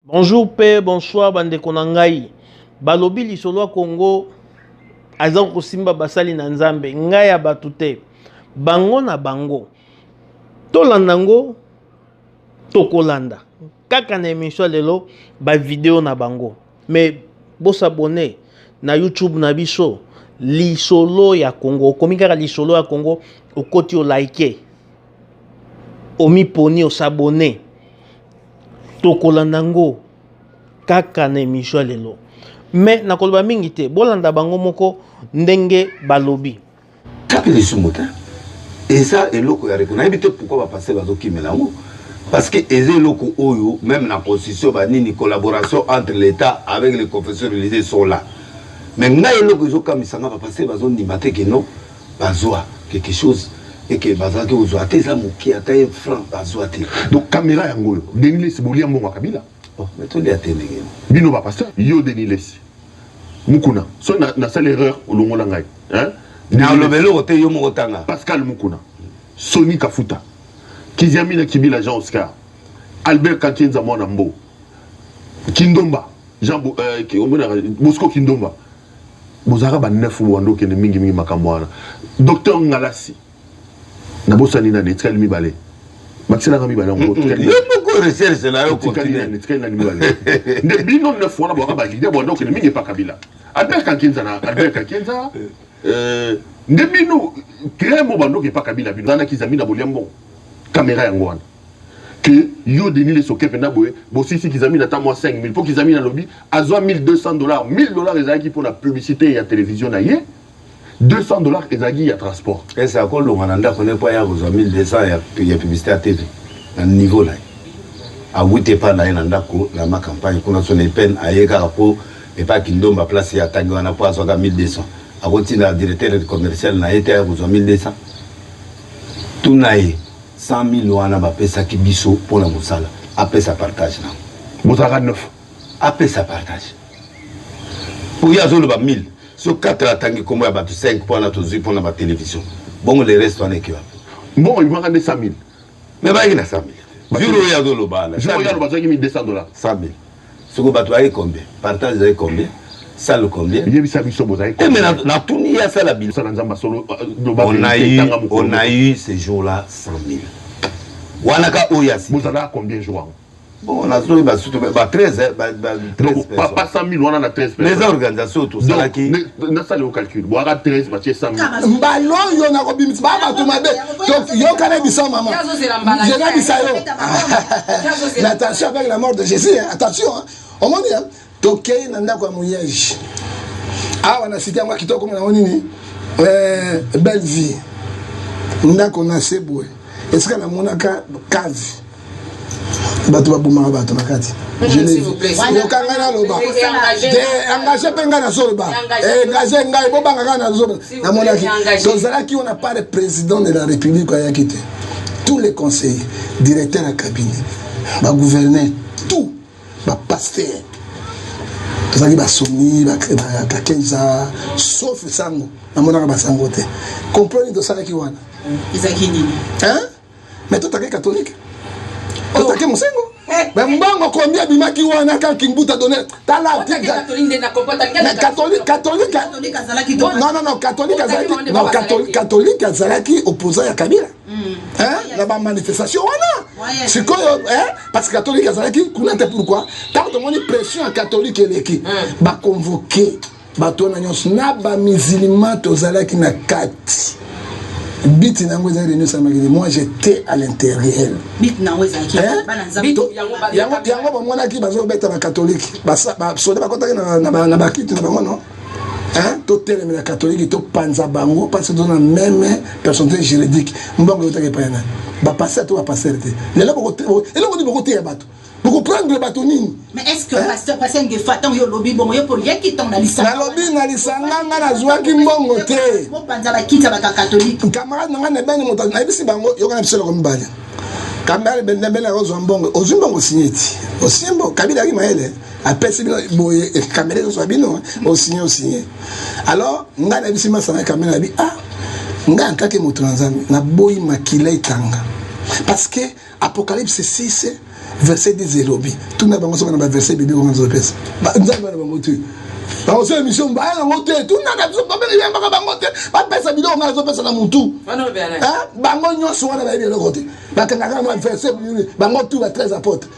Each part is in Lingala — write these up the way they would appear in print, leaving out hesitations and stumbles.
Bonjour pe bonsoir bandeko na ngai. Balobi lisolo ya Congo aza kosimba basali na Nzambe, ngai ya bato te. Bango na bango. Tolanda ngo tokolanda kaka na emission ya lelo ba video na bango. Mais bosabone na YouTube na biso lisolo ya Congo. Okomi kaka lisolo ya Congo okoti o like. Omiponi osabone. Tokolanda ngo kaka na emission ya lelo. Mais nakoloba mingi te, bolanda bango moko ndenge balobi. Tapi lisumu te eza eloko ya reko nayebi te pourquoi bapaster bazokimela yango parce que eza eloko oyo même na constitution banini collaboration entre l'état avec les confessions religieuses sont là mais ngai eloko ezokamwisa nga bapaster bazondima te ke non bazwa quelque chose eke bazalaki kozwa ata eza moke ata ye franc bazwa te. Donc camera yango oyo Denis Lessi bolia mbongo ya Kabila? Oh, mais tolia te ndenge bino ba pasteur yo Denis Lessi Mukuna soki nasali erreur olongola ngai hein? Naloba eloko te yo moko tanga. Pascal Mukuna, Sony Kafuta, Kiziamina Kibila Jean Oscar, Albert Kankienza mwana mbo, Kindomba Jean euh, Bosco Kindomba bozalaka ba neuf bobanda okende mingi mingi makambo wana docteur ngalasi nabosani nani etikali mibale bakiselaka mibale yango yo moko recherche na yo continue etikali nani mibale nde bino neuf wana bwaka ba leader bobanda okende mingi epa kabila albert kankienza na albert kankienza euh, nde bino crème bobanda oke epa kabila bino na kizambi na bolia mbongo kamera yango wana que yo Denis Lessie oke mpenza boye bosisi Kizamina ata mwa 5000 mpo Kizamina alobi azwa 1200 dollars. 1000 dollars ezalaki mpo na publicité ya télévision na ye, 200 dollars ezalaki ya transport. Ese akolonga na ndako ne mpo aya kozwa 1200 ya publicité ya TV na niveau na ye? Awuti epai na ye na ndako na ma campagne kuna so na epene, aye kaka mpo epai Kindomba place ya atangi wana mpo azwaka 1200. Akotinda directeur commercial na ye te aya kozwa 1200? Tuna ye 100 000 wana bapesaki biso mpo na mosala, apesa partage nango. Bozalaka 9. Apesa partage po ye azoloba 1000 so 4, atangi nkombo ya bato 5 mpo wana tozwi mpona batelevizio. Bongo le reste wana eke wapi? Mbongo ebimaka nde 100 000. Me bayaki na 100 000 jour oyo azoloba wana. Jour oyo aloba azwaki 1200 dollars. 100 000 soko bato bayaki combien? Partage ezali combien? Salle combien? Yebisa biso bozali. Te, mais natuni ye asala bilan. Sala Nzambe solo. On a eu ce jour là 100 000 wana ka oyo asi. Bozalaka combien jour yango? Bon, nazoyeba surtout ba 13 ba 13. Papa, 100 000 wana na 13. Mais eza organisation tosalaki. Nasala yo calcul, boyaka 13, batie 100 000. Mbala oyo nakobimisa baa bato mabe. Yoka na biso mama, je nabisa yo mais attention avec la mort de Jésus, hein. Attention, hein. Omoni, hein? Tokei na ndako ya Moyege awa na cité yango ya kitoko mona yango nini, belle vie, ndako na se boye, esika namonaka cave bato babomaka bato na kati. Yoka ngai naloba te, engage mpe ngai nazoloba, engage ngai, bobanga ngai nazoloba. Namonaki tozalaki wana par président de la République ayaki te, tous les conseillers, directeur ya cabinet, bagouverneur, tout bapaster tozalaki, basoni bakakenza, sauf sango namonaka basango te. Comprendre tosalaki wana. Ezalaki nini? Mais totake catholique, totake mosengo, mais mbongo combien ebimaki wana quand Kimbuta donné? Tala, catholique, catholique, non, non, non, catholique azalaki, non, catholique azalaki opposant ya Kabila na bamanifestation wana. Sikoyo, parce que catholique azalaki kuna te. Pourquoi? Ntango tomoni pression ya catholique eleki, baconvoke bato wana nyonso na bamusulman tozalaki na kati. Biti na yango ezali réunion esalamaki te. Moi, j'étais à l'intérieur. Yango bamonaki bazobeta bacatholique, basoda bakotaki na bakiti na bango. Non, totelemela catholique, topanza bango parce que toza na même personnalité juridique. Mbongo eutaki epai nani? Bapaster to bapaster te. Lelo eloko nini bokoteya bato? Bokoprendre bato nini? Mais est ce que pasteur Ngefa, ntango yo olobi bongo, yo mpo oyaki ntango na lisanga? Nalobi na lisanga nga nazwaki mbongo te. Bopanza bakiti ya bato ya catholique. Camarade na ngai nebene, moto nayebisi bango, yoka na biso eloko mibale. Camarade nebene akozwa mbongo, ozwi mbongo, osinye ti osinye mbongo. Kabila yaki mayele, apesi bino boye kamera ezozwa bino, osinye, osinye. Alors ngai nayebisi masana kamera, nayebi, ah, ngai antake moto na Nzambe, naboyi makila etanga parce que Apocalypse 6 Verset 10 elobi. Tuna bango soki na ba verset biblique ngo nzopesa. Nzambe na bango te. Bakosala émission baya nango te. Tuna na biso babeli yambaka bango te. Bapesa biloko ngai nazopesa na mutu. Bango nyonso wana bayebi eloko te. Bakangaka na verset bango tout ba 13 apôtres.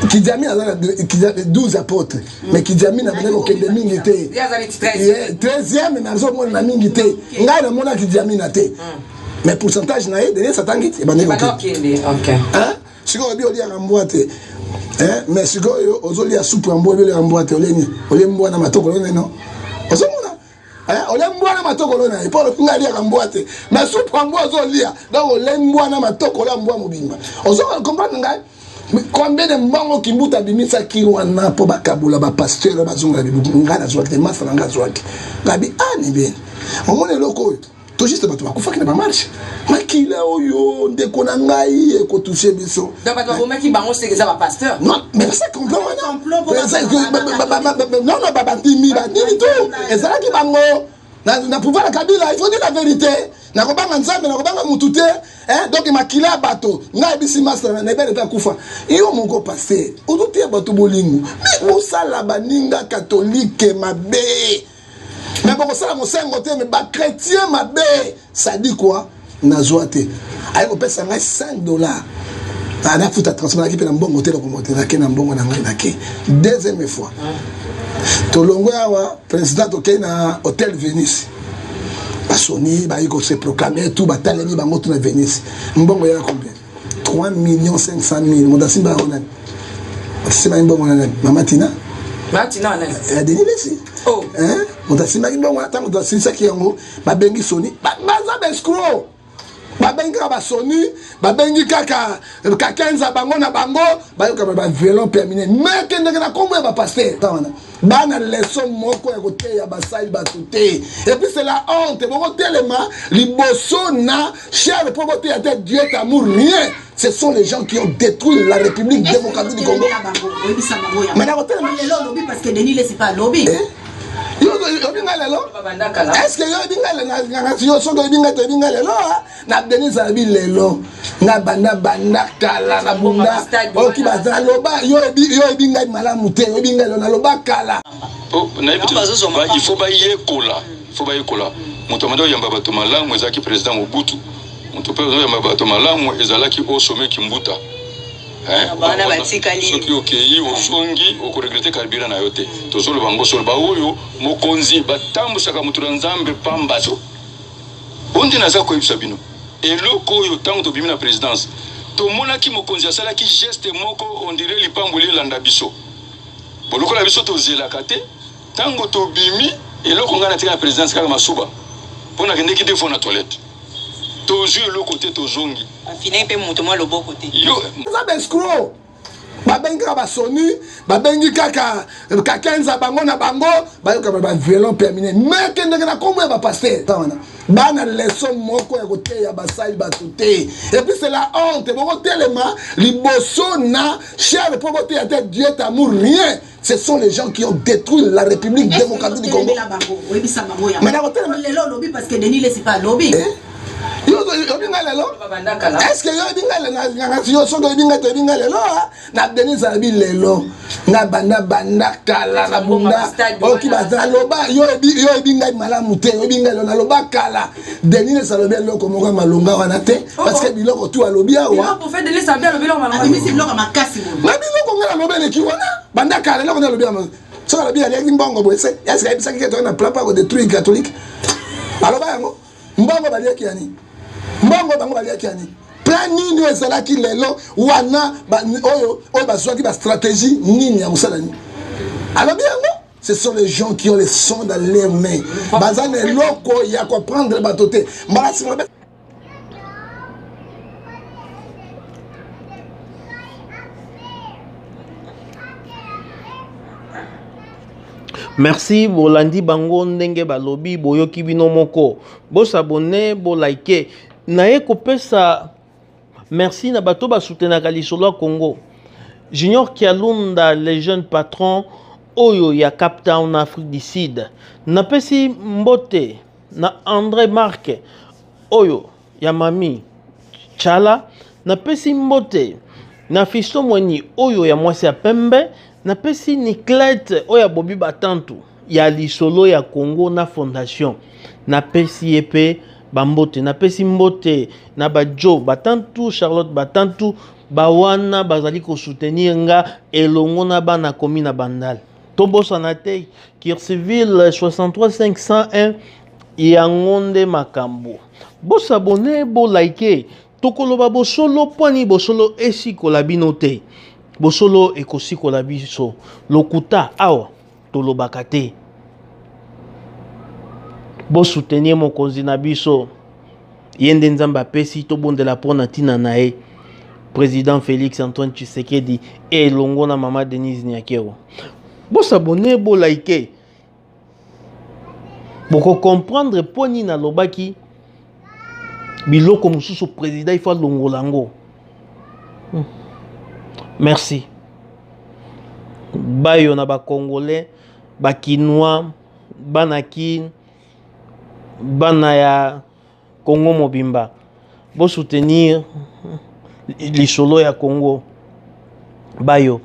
Kidiami aza na 12 apôtres mais Kidiami na bandaki kokende mingi te. 13e mais azomonana mingi te. Ngai namona Kidiami na te. Mais pourcentage na ye Denis atangi te ebandaki kokende. Sikoyo oyebi oliaka mbwa te. Mais sikoyo ozolia supu ya mbwa, oyebi oliaka mbwa te, olie nini? Olie mbwa na matokolo neno. Ozomona? Olie mbwa na matokolo na ye mpo ngai aliaka mbwa te, mais supu ya mbwa ozolia, donc olie mbwa na matokolo ya mbwa mobimba. Ozo comprendre ngai? Combien de mbongo Kimbuta abimisaki wana mpo bakabola bapasteur bazongela bibuku? Ngai nazwaki te, masa na ngai azwaki. Ngabi ah ni bien. Omoni eloko oyo to juste bato bakufaki na bamarche, makila oyo ndeko na ngai ekotouche biso. Donc bato babomaki bango seke eza bapasteur? Non, mais c'est complot wana. Non, non, bandimi bandimi tout ezalaki bango na pouvoir ya Kabila. Il faut dire la vérité, nakobanga Nzambe, nakobanga mutu te. Donc makila ya bato, ngai yebisi master na ebele mpe akufa. Yo moko pasteur ozoteya bato bolingo, mais bosala baninga katolike mabe, mais bokosala mosengo te, mais bachrétien mabe. Ça dit quoi? Nazwa te, aye kopesa ngai 5 dollars nafuta transport, naki mpe na mbongo te, nakomo te, nake na mbongo na ngai, nake deuxième fois. Tolongwe awa président, tokei na hôtel Venise, basoni bayi kose proclamer tout, batalemi bango tout na Venise. Mbongo yaka combien? 3 millions 500 mille. Moto asimba yango nani? Asimbaki mbongo na nani? Mama Tina ya Denis Lesi. Moto asimbaki mbongo wana, ntango moto asilisaki yango, babengi Soni, baza baescroc, babengi kaka basoni, babengi kaka kakenza, bango na bango bayokama baviolon mpe ya minene, mais kendeke na nkombo ya bapasteur wana, bana leçon moko ya koteya basali bato te. Et puis c'est la honte, bokotelema liboso na cher mpo boteya te Dieu est amour, rien. Ce sont les gens qui ont détruit la République démocratique du Congo. Mais nakotelema lelo parce que Denis Lesi pas alobi. Oyebi ngai lelo? Est ce que yo oyebi ngai? Yo soki oyebi ngai, toyebi ngai lelo na Denis alobi lelo. Nga banda banda kala na bunda oki naloba, yo oyebi ngai malamu te, oyebi ngai lelo, naloba kala. Il faut bayekola, faut bayekola. Moto amanda oyamba bato malamu ezalaki président Mobutu, moto mpe oyamba bato malamu ezalaki Osome Kimbuta. Soki okei ozongi, okoregretter carburant na yo te. Tozoloba ngo solo, baoyo mokonzi batambusaka moto na Nzambe pamba. So oyo nde naza koyebisa bino eloko oyo, ntango tobimi na présidence, tomonaki mokonzi asalaki geste moko, on dirait lipamboli elanda biso. Bolokola biso tozelaka te. Ntango tobimi, eloko ngai natika na présidence kaka masuba, mpo nakendeki deux fois na toilette, tozwi eloko te, tozongi. Afinai mpe moto mwa loboko te. Yo eza baescroc, babengi kaka basoni, babengi kaka kakenza, bango na bango bayokama baviolon mpe ya minene, mais kendeke na nkombo ya bapasteur wana, bana leçon moko ya koteya basali bato te. Et puis c'est la honte, bokotelema liboso na cher mpo boteya te Dieu est amour, rien. Ce sont les gens qui ont détruit la République démocratique du Congo. Mais nakotelema lelo olobi parce que Denis Lesi pas alobi. Oyebi ngai lelo? Est ce que yo oyebi ngai? Yo soki oyebi ngai, toyebi ngai lelo na Denis alobi lelo. Nga banda banda kala na bunda oki naloba, yo oyebi ngai malamu te, oyebi ngai lelo, naloba kala. Denis Lesi alobi eloko moko ya malonga wana te, parce que biloko tu alobi awa na biloko ngai nalobi eleki wana banda kala. Eloko nde alobi, soki alobi aliaki mbongo boye, se eske ayebisaki ke toyaki na plan mpo akodétruire catholique? Aloba yango, mbongo baliaki ya nini? Mbongo bango baliaki ya nini? Plan nini oyo ezalaki lelo wana, oyo oyo bazwaki bastratégie nini ya kosala nini? Alobi yango. Ce sont les gens qui ont les sons dans leurs mains, baza na eloko ya koprendre bato te. Mbala nsima. Merci. Bolandi bango ndenge balobi, boyoki bino moko. Bosabonner, bolike. Naye kopesa merci na bato basoutenaka Lisolo ya Congo. Junior Kialunda, le jeune patron oyo ya Cape Town na Afrique du Sud. Napesi mbote na André Mark oyo ya mami Chala. Napesi mbote. Na Fiston Mweni oyo ya mwasi ya pembe, napesi Niclette oyo ya Bobi Batantu ya lisolo ya Congo na fondation. Napesi ye pe bambote, napesi mbote na ba Joe Batantu, Charlotte Batantu, bawana bazali ko soutenir nga elongo na bana komi na Bandal. Tobosana te Kirciville 63501 yango nde makambo. Bosabone, bo liker. Tokoloba bosolo mpo nini bosolo esikola bino te? Bosolo ekosikola biso. Lokuta awa tolobaka te. Bosoutenir mokonzi na biso. Ye nde Nzambe apesi tobondela mpo na ntina na ye. Président Félix Antoine Tshisekedi elongo na mama Denise Nyakeru. Bosabone, bolike. Boko comprendre mpo nini nalobaki biloko mosusu président il faut alongola yango. Merci. Bayo na ba Congolais, ba Kinois, bana Kin, bana ya Congo mobimba, bo soutenir lisolo ya Congo. Bayo.